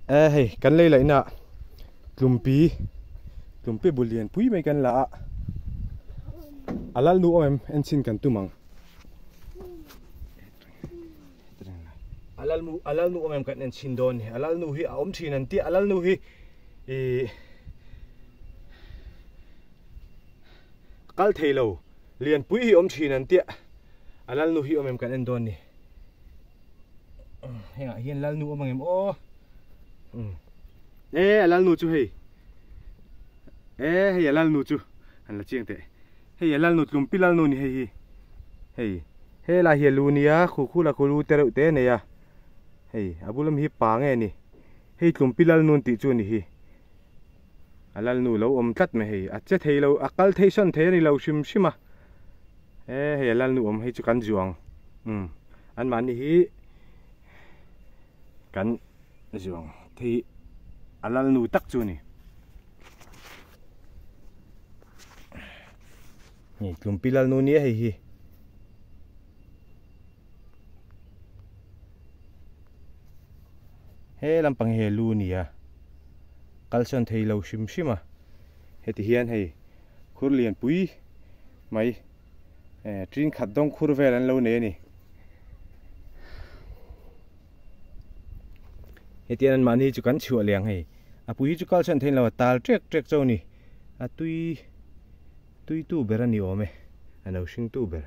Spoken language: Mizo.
E hei kan lei laihna ah tlumpi tlumpi bul lian pui mai kan la a a lal nu awm em en chhin kan tum ang a lal nu a lal nu awm em kan en chhin dawn ni a lal nu hi a awm thin an tia a lal nu hi ih kal thei lo lian pui hi awm thin an tia a lal nu hi awm em kan en dawn ni. Hengah hian lalnu awm ang em aw e a lalnu chu hei e hei a lalnu chu han la chiang teh hei a lalnu tlumpi lalnu ni hei hi hei he lai hi a lu nia khu khu la khu lu te reuh te a nei a hei a bul ami hi pa nge ni hei tlumpi lalnu an tih chu a ni hi a lalnu lo awm tlat mai hei a che thei lo a kal thei sawn thei a ni lo hrim hrim a. He hei a lalnu awm hei chu kan zuang umm anmahni hi kan zuang thei a lalnu tak chu a ni hei tlumpi lalnu nia hei hi. He lampang hi lu a ni a kalsawn thei lo hrim hrim a heti hian hei khur lianpui mai eh tin khat dawng khur vel an lo nei a ni hetiang an mahni chu kan chhuah leh ang hei a pui hi chu kalsawn thei lo a tal ṭek ṭek chauh a ni a tui tui tu ber a ni awm e a lo hring tu ber.